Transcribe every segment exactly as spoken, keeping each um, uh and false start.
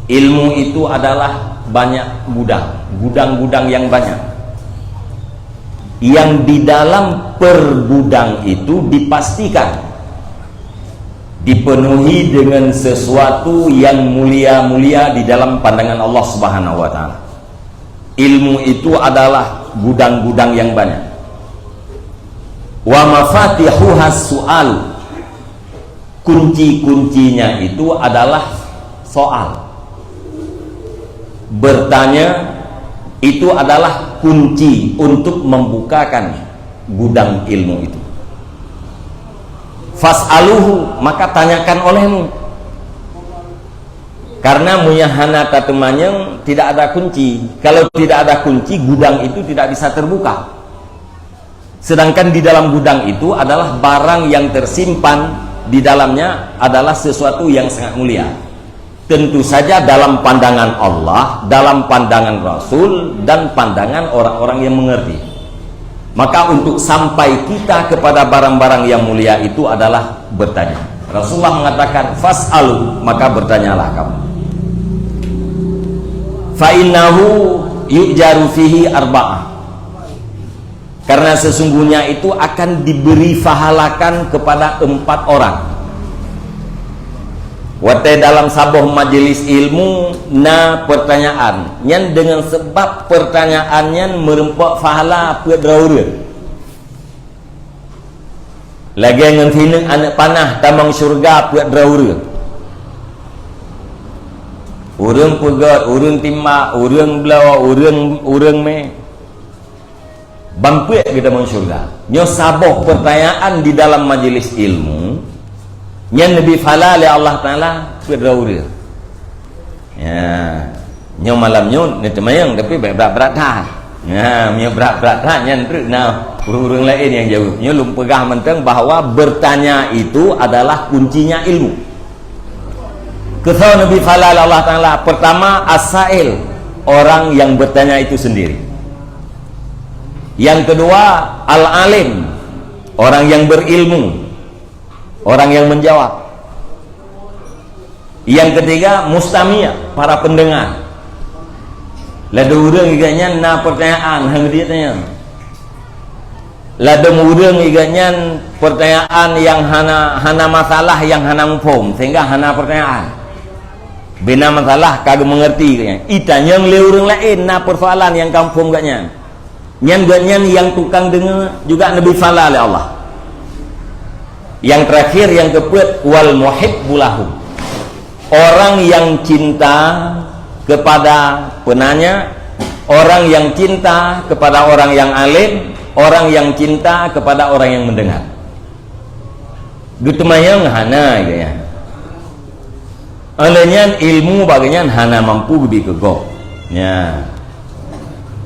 Ilmu itu adalah banyak gudang, gudang-gudang yang banyak. Yang di dalam per gudang itu dipastikan dipenuhi dengan sesuatu yang mulia-mulia di dalam pandangan Allah Subhanahu wa Ta'ala. Ilmu itu adalah gudang-gudang yang banyak. Wa mafatihuhas su'al. Kunci-kuncinya itu adalah soal. Bertanya itu adalah kunci untuk membukakan gudang ilmu itu. Fas'aluhu, maka tanyakan olehmu. Karena meunyo hana tateumanyong, tidak ada kunci. Kalau tidak ada kunci, gudang itu tidak bisa terbuka. Sedangkan di dalam gudang itu adalah barang yang tersimpan di dalamnya adalah sesuatu yang sangat mulia. Tentu saja dalam pandangan Allah, dalam pandangan Rasul, dan pandangan orang-orang yang mengerti. Maka untuk sampai kita kepada barang-barang yang mulia itu adalah bertanya. Rasulullah mengatakan, "Fas'alu, maka bertanyalah kamu." "Fa innahu yu'jaru fihi arba'ah." Karena sesungguhnya itu akan diberi fahalakan kepada empat orang. Watée dalam saboh majelis ilmu na pertanyaan, nyan dengan sebab pertanyaan nyan meureumpok fahala peuet droe ureuëng. Lagée ngon sineuk aneuëk panah tamong syeuruga peuet droe ureuëng. Ureuëng peugét, ureuëng timbak, ureuëng bloe, ureuëng, ureuëng mé. Ban peuet geutamong syeuruga. Nyoe saboh pertanyaan di dalam majelis ilmu, nyan neubi fala lé Allah Taala peuet droe ureuëng. Ya. Nyoe malam nyoe neuteumanyong, tapi bék brat-brat that. Ya, meunyoe brat-brat that nyan treuk na ureuëng-ureuëng laén nyang jaweueb. Nyoe lôn peugah mantong bahwa bertanya itu adalah kuncinya ilmu. Keu soe neubi fala lé Allah Taala? Pertama, as-sa'il, orang yang bertanya itu sendiri. Yang kedua, al-alim, orang yang berilmu, orang yang menjawab. Yang ketiga, mustami', para pendengar. Ladôm ureuëng geuh nyan na pertanyaan, han geutanyoe. Ladôm ureuëng geuh nyan pertanyaan nyang hana, hana masalah, nyang hana muphom, sehingga hana pertanyaan. Bina masalah ka geumeungerti geuh nyan. Itanyong lé ureuëng laén na persoalan nyang ka muphom geuh nyan. Nyan geuh nyan nyang tukang deungoe juga neubi fala lé Allah. Yang terakhir, yang keempat, wal muhibbu lahum. Orang yang cinta kepada penanya, orang yang cinta kepada orang yang alim, orang yang cinta kepada orang yang mendengar. Geuteumanyong hana geuh nyan. Oleh nyan ilmu bak geuh nyan hana mampu geubi keu gob. Ya.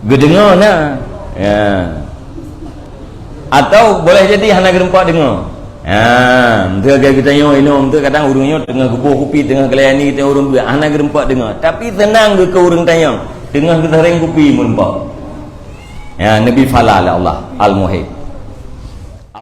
Geudeungoe na. Ya. Atau boleh jadi hana geureumpok deungoe. Ha, meunteuk lagée geutanyoe inoe, meunteuk kadang ureuëng nyoe teungoh geuboh kupi, teungoh geulayani, teungoh ureuëng beuet, hana geureumpok deungoe. Tapi seunang geuh keu ureuëng tanyong, teungoh geuseuréng kupi meureumpok. Ya, neubi fala lé Allah, Al-Muhib.